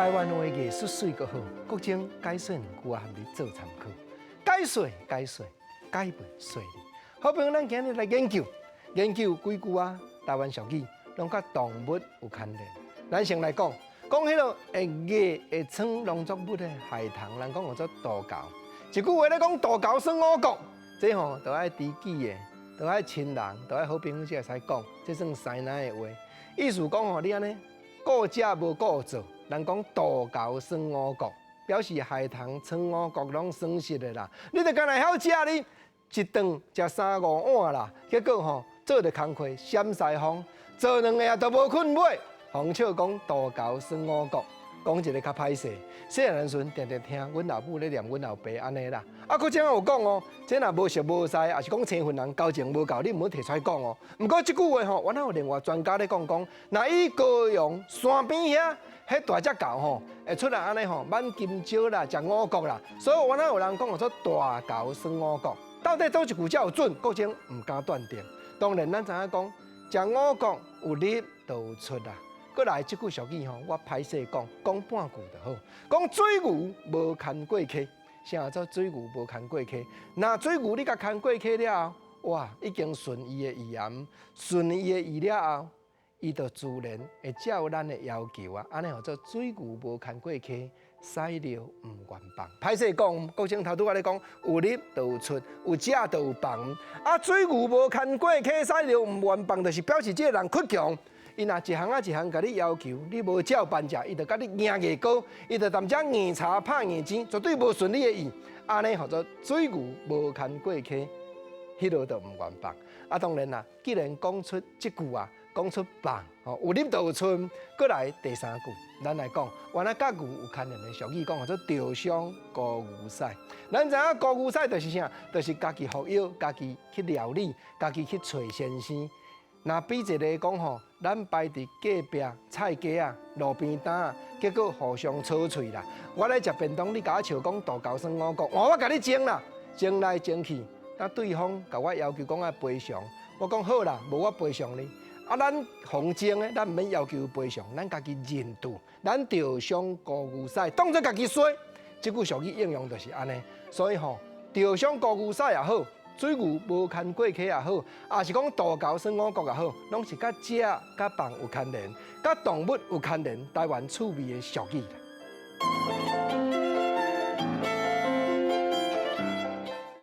台灣話藝術媠閣好，各種解說兩句啊，予你做參考。解說解說解袂說你。好朋友，咱今日來研究研究幾句啊，台灣俗語攏佮動物有牽連。咱先來講，講彼个會咬會蛸農作物的害蟲，人講叫做杜鵤。一句話咧講，杜鵤耍五穀，這吼都愛知己的，都愛親人，都愛好朋友才會使講，這算師奶的話。意思講吼，你按呢顧食無顧做，人講杜鵤耍五穀，表示害蟲蛸五穀攏耍實的啦。你著干焦曉食你一頓食三五碗啦，結果吼做著工課閃西風，做兩下都無睏尾。予人笑講杜鵤耍五穀，講一个較歹勢。細漢時陣，定定聽阮老母咧念阮老爸按呢啦。啊，閣這樣有講哦，這若無熟無似，抑是講生份人交情無夠，你毋好提出來講哦。毋過這句話吼，原來有另外專家咧講講，若以高雄山邊遐，彼大隻猴吼，會出來按呢吼，挽金蕉啦，食五穀啦。所以原來有人講叫做大猴耍五穀，到底佗一句才有準？國政毋敢斷定。當然，咱知影講，食五穀有入就有出啦。閣來這句俗語吼，我歹勢講，講半句就好。講水牛無牽過溪，啥叫做水牛無牽過溪？若水牛你共牽過溪了後，哇，已經順伊的意涵，順伊的意了後，伊就自然會照咱的要求啊。按呢叫做水牛無牽過溪，屎尿毋願放。歹勢講，國政頭拄仔咧講，有入就有出，有食就有放。啊，水牛無牽過溪，屎尿毋願放，就是表示這个人倔強。伊若一項仔一項共你要求，你無照辦食，伊就共你硬硬膏，伊就踮遮硬查拍硬錢，絕對無順你的意。按呢，號做水牛無牽過溪，彼落就毋願放。啊，當然啦，既然講出這句啊，講出放，吼有入就有出。閣來第三句，咱來講，原來佮牛有牽連的俗語，講號做著傷孤牛屎。咱知影孤牛屎就是啥？就是家己服藥，家己去料理，家己去揣先生。若比一个講吼，咱擺佇隔壁菜街仔、路邊攤，結果互相吵喙啦。我咧食便當，你共我笑講杜鵤耍五穀，我共你爭啦，爭來爭去，當對方共我要求講愛賠償，我講好啦，無我賠償你。啊，咱予爭的，咱毋免要求賠償，咱家己認賭，咱著傷孤牛屎，當做家己衰。這句俗語應用就是按呢，所以吼，著傷孤牛屎也好，水牛無牽過溪也好，抑是講杜鵤耍五穀也好，攏是佮食佮放有牽連，佮動物有牽連，台灣趣味的俗語啦。